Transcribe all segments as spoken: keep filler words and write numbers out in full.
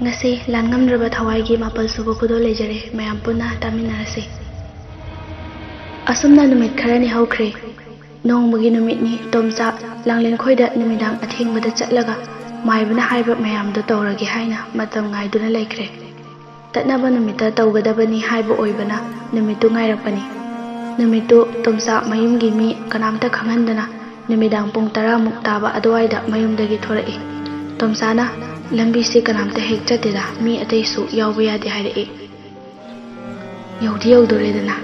ꯉꯁꯤ ꯂꯥꯟꯉꯝꯗ꯭ꯔꯕ ꯊꯋꯥꯏꯒꯤ ꯃꯥꯄꯜ ꯁꯨꯕ ꯈꯨꯗꯣꯜ ꯂꯩꯖꯔꯦ, ꯃꯌꯥꯝ ꯄꯨꯟꯅ ꯇꯥꯃꯤꯟꯅꯔꯁꯤ꯫ ꯑꯁꯨꯝꯅ ꯅꯨꯃꯤꯠ ꯈꯔꯅꯤ ꯍꯧꯈ꯭ꯔꯦ꯫ ꯅꯣꯡꯃꯒꯤ ꯅꯨꯃꯤꯠꯅꯤ, ꯇꯣꯝꯆꯥ ꯂꯥꯡꯂꯦꯟꯈꯣꯏꯗ ꯅꯨꯃꯤꯗꯥꯡ ꯑꯊꯦꯡꯕꯗ ꯆꯠꯂꯒ ꯃꯥꯏꯕꯅ ꯍꯥꯏꯕ ꯃꯌꯥꯝꯗꯣ ꯇꯧꯔꯒꯦ ꯍꯥꯏꯅ ꯃꯇꯝ ꯉꯥꯏꯗꯨꯅ ꯂꯩꯈ꯭ꯔꯦ꯫ ꯇꯠꯅꯕ ꯅꯨꯃꯤꯠꯇ ꯇꯧꯒꯗꯕꯅꯤ ꯍꯥꯏꯕ ꯑꯣꯏꯕꯅ ꯅꯨꯃꯤꯠꯇꯨ ꯉꯥꯏꯔꯛꯄꯅꯤ꯫ ꯅꯨꯃꯤꯠꯇꯨ ꯇꯣꯝꯆꯥ ꯃꯌꯨꯝꯒꯤ ꯃꯤ ꯀꯅꯥꯝꯇ ꯈꯪꯍꯟꯗꯅ ꯅꯨꯃꯤꯗꯥꯡ ꯄꯨꯡ ꯇꯔꯥꯃꯨꯛ ꯇꯥꯕ ꯑꯗꯨꯋꯥꯏꯗ ꯃꯌꯨꯝꯗꯒꯤ ꯊꯣꯔꯛꯏ꯫ ꯇꯣꯝꯆꯥꯅ ꯂꯝꯕꯤꯁꯤ ꯀꯅꯥꯝꯇ ꯍꯦꯛ ꯆꯠꯇꯦꯗ, ꯃꯤ ꯑꯇꯩꯁꯨ ꯌꯥꯎꯕ ꯌꯥꯗꯦ ꯍꯥꯏꯔꯛꯏ꯫ ꯌꯧꯗꯤ ꯌꯧꯗꯣꯔꯦꯗꯅ꯫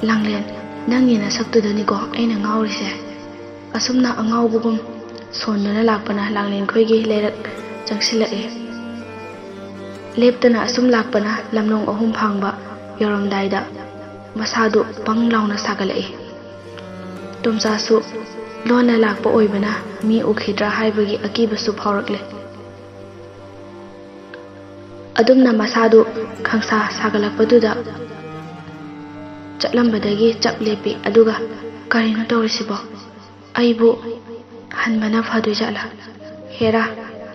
ꯂꯥꯡꯂꯦꯟ, ꯅꯪꯒꯤ ꯅꯁꯛꯇꯨꯗꯅꯤꯀꯣ ꯑꯩꯅ ꯉꯥꯎꯔꯤꯁꯦ꯫ ꯑꯁꯨꯝꯅ ꯑꯉꯥꯎꯕꯒꯨꯝ ꯁꯣꯟꯗꯨꯅ ꯂꯥꯛꯄꯅ ꯂꯥꯡꯂꯦꯟꯈꯣꯏꯒꯤ ꯂꯩꯔꯛ ꯆꯪꯁꯤꯜꯂꯛꯏ꯫ ꯂꯦꯞꯇꯅ ꯑꯁꯨꯝ ꯂꯥꯛꯄꯅ ꯂꯝꯂꯣꯡ ꯑꯍꯨꯝ ꯐꯥꯡꯕ ꯌꯧꯔꯝꯗꯥꯏꯗ ꯃꯁꯥꯗꯨ ꯄꯪ ꯂꯥꯎꯅ ꯁꯥꯒꯠꯂꯛꯏ꯫ ꯇꯣꯝꯆꯥꯁꯨ ꯂꯣꯟꯅ ꯂꯥꯛꯄ ꯑꯣꯏꯕꯅ ꯃꯤ ꯎꯈꯤꯗ꯭ꯔꯥ ꯍꯥꯏꯕꯒꯤ ꯑꯀꯤꯕꯁꯨ ꯐꯥꯎꯔꯛꯂꯦ꯫ ꯑꯗꯨꯝꯅ ꯃꯁꯥꯗꯨ ꯈꯪꯁꯥ ꯁꯥꯒꯠꯂꯛꯄꯗꯨꯗ ꯆꯠꯂꯝꯕꯗꯒꯤ ꯆꯞ ꯂꯦꯞꯄꯤ꯫ ꯑꯗꯨꯒ, "ꯀꯔꯤꯅꯣ ꯇꯧꯔꯤꯁꯤꯕꯣ? ꯑꯩꯕꯨ ꯍꯟꯕꯅ ꯐꯗꯣꯏ ꯖꯥꯠꯂꯥ? ꯍꯦꯔꯥ,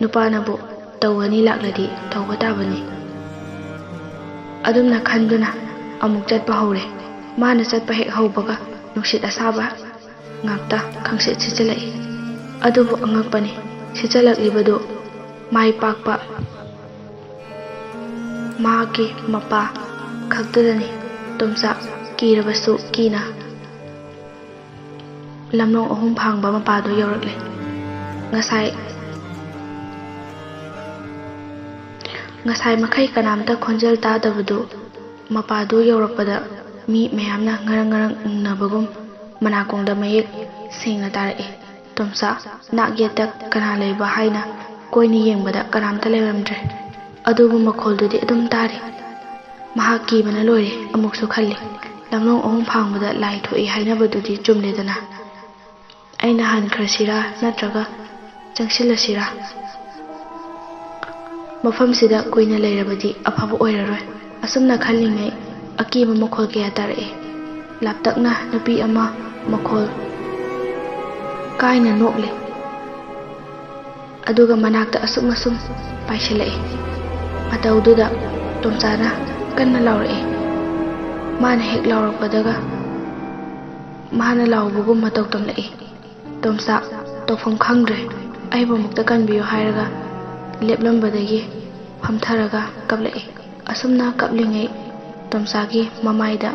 ꯅꯨꯄꯥꯅꯕꯨ ꯇꯧꯒꯅꯤ ꯂꯥꯛꯂꯗꯤ ꯇꯧꯕ ꯇꯥꯕꯅꯤ"꯫ ꯑꯗꯨꯝꯅ ꯈꯟꯗꯨꯅ ꯑꯃꯨꯛ ꯆꯠꯄ ꯍꯧꯔꯦ꯫ ꯃꯥꯅ ꯆꯠꯄ ꯍꯦꯛ ꯍꯧꯕꯒ ꯅꯨꯡꯁꯤꯠ ꯑꯁꯥꯕ ꯉꯥꯛꯇ ꯈꯪꯁꯤꯠ ꯁꯤꯠꯆꯜꯂꯛꯏ꯫ ꯑꯗꯨꯕꯨ ꯑꯉꯛꯄꯅꯤ, ꯁꯤꯠꯆꯜꯂꯛꯂꯤꯕꯗꯨ ꯃꯥꯏ ꯄꯥꯛꯄ ꯃꯍꯥꯛꯀꯤ ꯃꯄꯥ ꯈꯛꯇꯗꯅꯤ꯫ ꯇꯣꯝꯆꯥ ꯀꯤꯔꯕꯁꯨ ꯀꯤꯅ ꯂꯝꯂꯣꯡ ꯑꯍꯨꯝ ꯐꯥꯡꯕ ꯃꯄꯥꯗꯨ ꯌꯧꯔꯛꯂꯦ꯫ ꯉꯁꯥꯏ, ꯉꯁꯥꯏ ꯃꯈꯩ ꯀꯅꯥꯝꯇ ꯈꯣꯟꯖꯦꯜ ꯇꯥꯗꯕꯗꯨ ꯃꯄꯥꯗꯨ ꯌꯧꯔꯛꯄꯗ ꯃꯤ ꯃꯌꯥꯝꯅ ꯉꯔꯪ ꯉꯔꯪ ꯎꯪꯅꯕꯒꯨꯝ ꯃꯅꯥꯀꯣꯡꯗ ꯃꯌꯦꯛ ꯁꯦꯡꯅ ꯇꯥꯔꯛꯏ꯫ ꯇꯣꯝꯆꯥ, ꯅꯥꯛ ꯌꯦꯠꯇ ꯀꯅꯥ ꯂꯩꯕ ꯍꯥꯏꯅ ꯀꯣꯏꯅ ꯌꯦꯡꯕꯗ ꯀꯅꯥꯝꯇ ꯂꯩꯔꯝꯗ꯭ꯔꯦ꯫ ꯑꯗꯨꯕꯨ ꯃꯈꯣꯜꯗꯨꯗꯤ ꯑꯗꯨꯝ ꯇꯥꯔꯤ꯫ ꯃꯍꯥꯛ ꯀꯤꯕꯅ ꯂꯣꯏꯔꯦ꯫ ꯑꯃꯨꯛꯁꯨ ꯈꯜꯂꯤ, ꯂꯝꯂꯣꯡ ꯑꯍꯨꯝ ꯐꯥꯡꯕꯗ ꯂꯥꯏ ꯊꯣꯛꯏ ꯍꯥꯏꯅꯕꯗꯨꯗꯤ ꯆꯨꯝꯂꯦꯗꯅ꯫ ꯑꯩꯅ ꯍꯟꯈ꯭ꯔꯁꯤꯔꯥ ꯅꯠꯇ꯭ꯔꯒ ꯆꯪꯁꯤꯜꯂꯁꯤꯔꯥ? ꯃꯐꯝꯁꯤꯗ ꯀꯨꯏꯅ ꯂꯩꯔꯕꯗꯤ ꯑꯐꯕ ꯑꯣꯏꯔꯔꯣꯏ꯫ ꯑꯁꯨꯝꯅ ꯈꯜꯂꯤꯉꯩ ꯑꯀꯤꯕ ꯃꯈꯣꯜ ꯀꯌꯥ ꯇꯥꯔꯛꯏ꯫ ꯂꯥꯞꯇꯛꯅ ꯅꯨꯄꯤ ꯑꯃ ꯃꯈꯣꯜ ꯀꯥꯏꯅ ꯅꯣꯛꯂꯤ꯫ ꯑꯗꯨꯒ ꯃꯅꯥꯛꯇ ꯑꯁꯨꯝ ꯑꯁꯨꯝ ꯄꯥꯏꯁꯤꯜꯂꯛꯏ꯫ ꯃꯇꯧꯗꯨꯗ ꯇꯣꯝꯆꯥꯅ ꯀꯟꯅ ꯂꯥꯎꯔꯛꯏ꯫ ꯃꯥꯅ ꯍꯦꯛ ꯂꯥꯎꯔꯛꯄꯗꯒ ꯃꯥꯅ ꯂꯥꯎꯕꯒꯨꯝ ꯃꯇꯧ ꯇꯝꯂꯛꯏ꯫ ꯇꯣꯝꯆꯥ ꯇꯧꯐꯝ ꯈꯪꯗ꯭ꯔꯦ, ꯑꯩꯕꯨ ꯑꯃꯨꯛꯇ ꯀꯟꯕꯤꯌꯨ ꯍꯥꯏꯔꯒ ꯂꯦꯞꯂꯝꯕꯗꯒꯤ ꯐꯝꯊꯔꯒ ꯀꯞꯂꯛꯏ꯫ ꯑꯁꯨꯝꯅ ꯀꯞꯂꯤꯉꯩ ꯇꯣꯝꯆꯥꯒꯤ ꯃꯃꯥꯏꯗ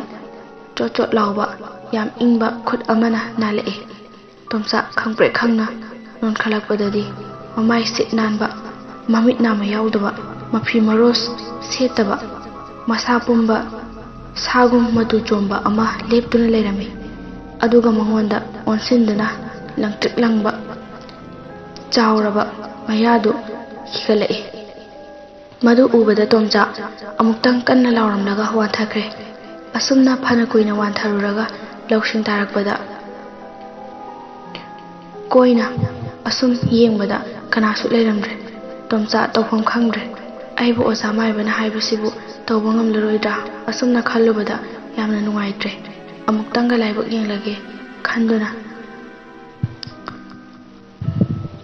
ꯆꯣꯠ ꯆꯣꯠ ꯂꯥꯎꯕ ꯌꯥꯝ ꯏꯪꯕ ꯈꯨꯠ ꯑꯃꯅ ꯅꯥꯜꯂꯛꯏ꯫ ꯇꯣꯝꯆꯥ ꯈꯪꯄ꯭ꯔꯦꯛ ꯈꯪꯅ ꯅꯣꯟꯈꯠꯂꯛꯄꯗꯗꯤ ꯃꯃꯥꯏ ꯁꯤꯠ ꯅꯥꯟꯕ, ꯃꯃꯤꯠ ꯅꯥꯝꯃ ꯌꯥꯎꯗꯕ, ꯃꯐꯤ ꯃꯔꯣꯜ ꯁꯦꯠꯇꯕ, ꯃꯁꯥ ꯄꯨꯝꯕ ꯁꯥꯒꯨꯝ ꯃꯇꯨ ꯆꯣꯝꯕ ꯑꯃ ꯂꯦꯞꯇꯨꯅ ꯂꯩꯔꯝꯃꯤ꯫ ꯑꯗꯨꯒ ꯃꯉꯣꯟꯗ ꯑꯣꯟꯁꯤꯟꯗꯨꯅ ꯂꯪꯇ꯭ꯔꯤꯛ ꯂꯪꯕ ꯆꯥꯎꯔꯕ ꯃꯌꯥꯗꯨ ꯈꯤꯒꯠꯂꯛꯏ꯫ ꯃꯗꯨ ꯎꯕꯗ ꯇꯣꯝꯆꯥ ꯑꯃꯨꯛꯇꯪ ꯀꯟꯅ ꯂꯥꯎꯔꯝꯂꯒ ꯋꯥꯟꯊꯈ꯭ꯔꯦ꯫ ꯑꯁꯨꯝꯅ ꯐꯅ ꯀꯨꯏꯅ ꯋꯥꯟꯊꯔꯨꯔꯒ ꯂꯧꯁꯤꯡ ꯇꯥꯔꯛꯄꯗ ꯀꯣꯏꯅ ꯑꯁꯨꯝ ꯌꯦꯡꯕꯗ ꯀꯅꯥꯁꯨ ꯂꯩꯔꯝꯗ꯭ꯔꯦ꯫ ꯇꯣꯝꯆꯥ ꯇꯧꯐꯝ ꯈꯪꯗ꯭ꯔꯦ꯫ ꯑꯩꯕꯨ ꯑꯣꯖꯥ ꯃꯥꯏꯕꯅ ꯍꯥꯏꯕꯁꯤꯕꯨ ꯇꯧꯕ ꯉꯝꯂꯔꯣꯏꯗ꯭ꯔꯥ? ꯑꯁꯨꯝꯅ ꯈꯜꯂꯨꯕꯗ ꯌꯥꯝꯅ ꯅꯨꯡꯉꯥꯏꯇ꯭ꯔꯦ꯫ ꯑꯃꯨꯛꯇꯪꯒ ꯂꯥꯏꯕꯛ ꯌꯦꯡꯂꯒꯦ ꯈꯟꯗꯨꯅ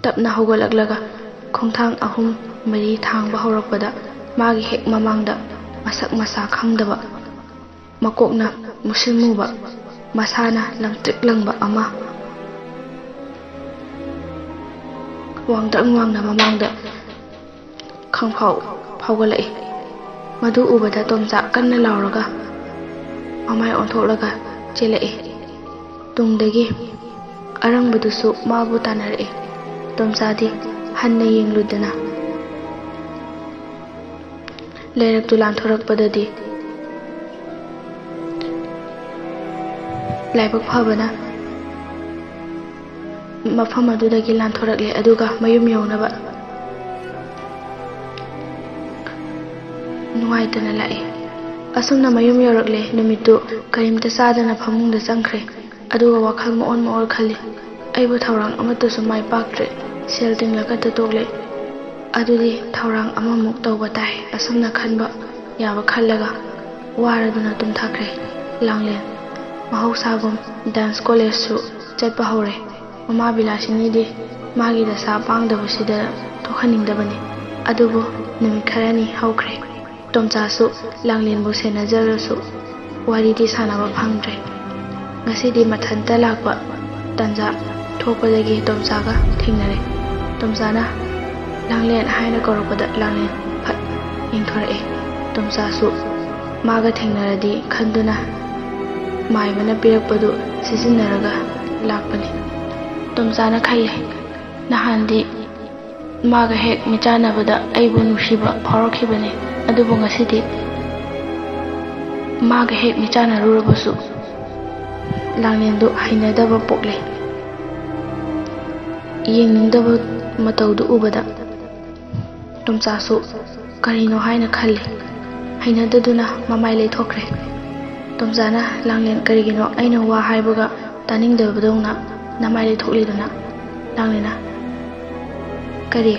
ꯇꯞꯅ ꯍꯧꯒꯠꯂꯛꯂꯒ ꯈꯣꯡꯊꯥꯡ ꯑꯍꯨꯝ ꯃꯔꯤ ꯊꯥꯡꯕ ꯍꯧꯔꯛꯄꯗ ꯃꯥꯒꯤ ꯍꯦꯛ ꯃꯃꯥꯡꯗ ꯃꯁꯛ ꯃꯁꯥ ꯈꯪꯗꯕ, ꯃꯀꯣꯛꯅ ꯃꯨꯁꯤꯟ ꯃꯨꯕ, ꯃꯁꯥꯅ ꯂꯪꯇ꯭ꯔꯤꯛ ꯂꯪꯕ ꯑꯃ ꯋꯥꯡꯗ꯭ꯔꯪ ꯋꯥꯡꯅ ꯃꯃꯥꯡꯗ ꯈꯪꯐꯥꯎ ꯐꯥꯎꯒꯠꯂꯛꯏ꯫ ꯃꯗꯨ ꯎꯕꯗ ꯇꯣꯝꯆꯥ ꯀꯟꯅ ꯂꯥꯎꯔꯒ ꯃꯃꯥꯏ ꯑꯣꯟꯊꯣꯛꯂꯒ ꯆꯦꯜꯂꯛꯏ꯫ ꯇꯨꯡꯗꯒꯤ ꯑꯔꯪꯕꯗꯨꯁꯨ ꯃꯥꯕꯨ ꯇꯥꯟꯅꯔꯛꯏ꯫ ꯇꯣꯝꯆꯥꯗꯤ ꯍꯟꯅ ꯌꯦꯡꯂꯨꯗꯅ ꯂꯩꯔꯛꯇꯨ ꯂꯥꯟꯊꯣꯔꯛꯄꯗꯗꯤ ꯂꯥꯏꯕꯛ ꯐꯕꯅ ꯃꯐꯝ ꯑꯗꯨꯗꯒꯤ ꯂꯥꯟꯊꯣꯔꯛꯂꯦ, ꯑꯗꯨꯒ ꯃꯌꯨꯝ ꯌꯧꯅꯕ ꯅꯨꯡꯉꯥꯏꯇꯅ ꯂꯥꯛꯏ꯫ ꯑꯁꯨꯝꯅ ꯃꯌꯨꯝ ꯌꯧꯔꯛꯂꯦ꯫ ꯅꯨꯃꯤꯠꯇꯨ ꯀꯔꯤꯝꯇ ꯆꯥꯗꯅ ꯐꯃꯨꯡꯗ ꯆꯪꯈ꯭ꯔꯦ꯫ ꯑꯗꯨꯒ ꯋꯥꯈꯜ ꯃꯑꯣꯟ ꯃꯑꯣꯟ ꯈꯜꯂꯤ꯫ ꯑꯩꯕꯨ ꯊꯧꯔꯥꯡ ꯑꯃꯠꯇꯁꯨ ꯃꯥꯏ ꯄꯥꯛꯇ꯭ꯔꯦ꯫ ꯁꯦꯜ ꯇꯤꯡꯂꯒꯇ ꯇꯣꯛꯂꯦ꯫ ꯑꯗꯨꯗꯤ ꯊꯧꯔꯥꯡ ꯑꯃꯃꯨꯛ ꯇꯧꯕ ꯇꯥꯏ꯫ ꯑꯁꯨꯝꯅ ꯈꯟꯕ ꯌꯥꯕ ꯈꯜꯂꯒ ꯋꯥꯔꯗꯨꯅ ꯇꯨꯝꯊꯈ꯭ꯔꯦ꯫ ꯂꯥꯡꯂꯦꯟ ꯃꯍꯧꯁꯥꯒꯨꯝ ꯗꯥꯟꯁ ꯀꯣꯂꯦꯖꯁꯨ ꯆꯠꯄ ꯍꯧꯔꯦ꯫ ꯃꯃꯥ ꯕꯤꯂꯥꯁꯤꯅꯤꯗꯤ ꯃꯥꯒꯤ ꯗꯁꯥ ꯄꯥꯡꯗꯕꯁꯤꯗ ꯊꯣꯛꯍꯟꯅꯤꯡꯗꯕꯅꯤ꯫ ꯑꯗꯨꯕꯨ ꯅꯨꯃꯤꯠ ꯈꯔꯅꯤ ꯍꯧꯈ꯭ꯔꯦ꯫ ꯇꯣꯝꯆꯥꯁꯨ ꯂꯥꯡꯂꯦꯟꯕꯨ ꯁꯦꯟꯅꯖꯔꯁꯨ ꯋꯥꯔꯤꯗꯤ ꯁꯥꯟꯅꯕ ꯐꯪꯗ꯭ꯔꯦ꯫ ꯉꯁꯤꯗꯤ ꯃꯊꯟꯇ ꯂꯥꯛꯄ ꯇꯟꯖꯥ ꯊꯣꯛꯄꯗꯒꯤ ꯇꯣꯝꯆꯥꯒ ꯊꯦꯡꯅꯔꯦ꯫ ꯇꯣꯝꯆꯥꯅ "ꯂꯥꯡꯂꯦꯟ" ꯍꯥꯏꯅ ꯀꯧꯔꯛꯄꯗ ꯂꯥꯡꯂꯦꯟ ꯐꯠ ꯌꯦꯡꯊꯣꯔꯛꯑꯦ꯫ ꯇꯣꯝꯆꯥꯁꯨ ꯃꯥꯒ ꯊꯦꯡꯅꯔꯗꯤ ꯈꯟꯗꯨꯅ ꯃꯥꯏꯕꯅ ꯄꯤꯔꯛꯄꯗꯨ ꯁꯤꯖꯤꯟꯅꯔꯒ ꯂꯥꯛꯄꯅꯤ꯫ ꯇꯣꯝꯆꯥꯅ ꯈꯜꯂꯦ, "ꯅꯍꯥꯟꯗꯤ ꯃꯥꯒ ꯍꯦꯛ ꯃꯤꯆꯥꯟꯅꯕꯗ ꯑꯩꯕꯨ ꯅꯨꯡꯁꯤꯕ ꯐꯥꯎꯔꯛꯈꯤꯕꯅꯤ, ꯑꯗꯨꯕꯨ ꯉꯁꯤꯗꯤ ꯃꯥꯒ ꯍꯦꯛ ꯃꯤꯆꯥꯟꯅꯔꯨꯔꯕꯁꯨ ꯂꯥꯡꯂꯦꯟꯗꯨ ꯍꯩꯅꯗꯕ ꯄꯣꯛꯂꯦ꯫" ꯌꯦꯡꯅꯤꯡꯗꯕ ꯃꯇꯧꯗꯨ ꯎꯕꯗ ꯇꯣꯝꯆꯥꯁꯨ ꯀꯔꯤꯅꯣ ꯍꯥꯏꯅ ꯈꯜꯂꯤ꯫ ꯍꯩꯅꯗꯗꯨꯅ ꯃꯃꯥꯏ ꯂꯩꯊꯣꯛꯈ꯭ꯔꯦ꯫ ꯇꯣꯝꯆꯥꯅ "ꯂꯥꯡꯂꯦꯟ, ꯀꯔꯤꯒꯤꯅꯣ ꯑꯩꯅ ꯋꯥ ꯍꯥꯏꯕꯒ ꯇꯥꯅꯤꯡꯗꯕꯗꯧꯅ ꯅꯃꯥꯏ ꯂꯩꯊꯣꯛꯂꯤꯗꯨꯅ?" ꯂꯥꯡꯂꯦꯟꯅ "ꯀꯔꯤ?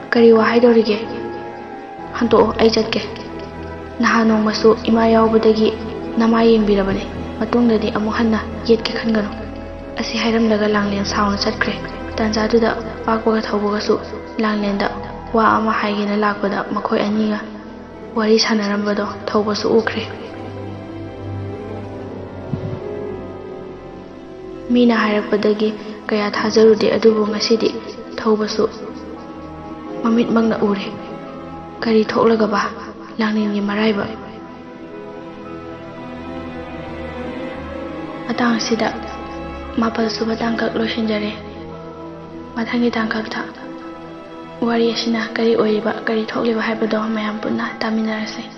ꯀꯔꯤ ꯋꯥ ꯍꯥꯏꯗꯧꯔꯤꯒꯦ? ꯍꯟꯇꯣꯛꯑꯣ, ꯑꯩ ꯆꯠꯀꯦ꯫ ꯅꯍꯥꯟ ꯅꯣꯡꯃꯁꯨ ꯏꯃꯥ ꯌꯥꯎꯕꯗꯒꯤ ꯅꯃꯥꯏ ꯌꯦꯡꯕꯤꯔꯕꯅꯤ꯫ ꯃꯇꯨꯡꯗꯗꯤ ꯑꯃꯨꯛ ꯍꯟꯅ ꯌꯦꯠꯀꯦ ꯈꯟꯒꯅꯨ꯫" ꯑꯁꯤ ꯍꯥꯏꯔꯝꯂꯒ ꯂꯥꯡꯂꯦꯟ ꯁꯥꯎꯅ ꯆꯠꯈ꯭ꯔꯦ꯫ ꯇꯥꯟꯖꯥꯗꯨꯗ ꯄꯥꯛꯄꯒ ꯊꯧꯕꯒꯁꯨ ꯂꯥꯡꯂꯦꯟꯗ ꯋꯥ ꯑꯃ ꯍꯥꯏꯒꯦꯅ ꯂꯥꯛꯄꯗ ꯃꯈꯣꯏ ꯑꯅꯤꯒ ꯋꯥꯔꯤ ꯁꯥꯟꯅꯔꯝꯕꯗꯣ ꯊꯧꯕꯁꯨ ꯎꯈ꯭ꯔꯦ꯫ ꯃꯤꯅ ꯍꯥꯏꯔꯛꯄꯗꯒꯤ ꯀꯌꯥ ꯊꯥꯖꯔꯨꯗꯦ, ꯑꯗꯨꯕꯨ ꯉꯁꯤꯗꯤ ꯊꯧꯕꯁꯨ ꯃꯃꯤꯠꯃꯛꯅ ꯎꯔꯦ꯫ ꯀꯔꯤ ꯊꯣꯛꯂꯒꯕ ꯂꯥꯡꯂꯦꯟꯒꯤ ꯃꯔꯥꯏꯕꯛ? ꯃꯇꯥꯡ ꯑꯁꯤꯗ ꯃꯥꯄꯜ ꯁꯨꯕ ꯇꯥꯡꯀꯛ ꯂꯣꯏꯁꯤꯟꯖꯔꯦ꯫ ꯃꯊꯪꯒꯤ ꯇꯥꯡꯀꯛꯇ ꯋꯥꯔꯤ ꯑꯁꯤꯅ ꯀꯔꯤ ꯑꯣꯏꯔꯤꯕ, ꯀꯔꯤ ꯊꯣꯛꯂꯤꯕ ꯍꯥꯏꯕꯗꯣ ꯃꯌꯥꯝ ꯄꯨꯟꯅ ꯇꯥꯃꯤꯟꯅꯔꯁꯤ꯫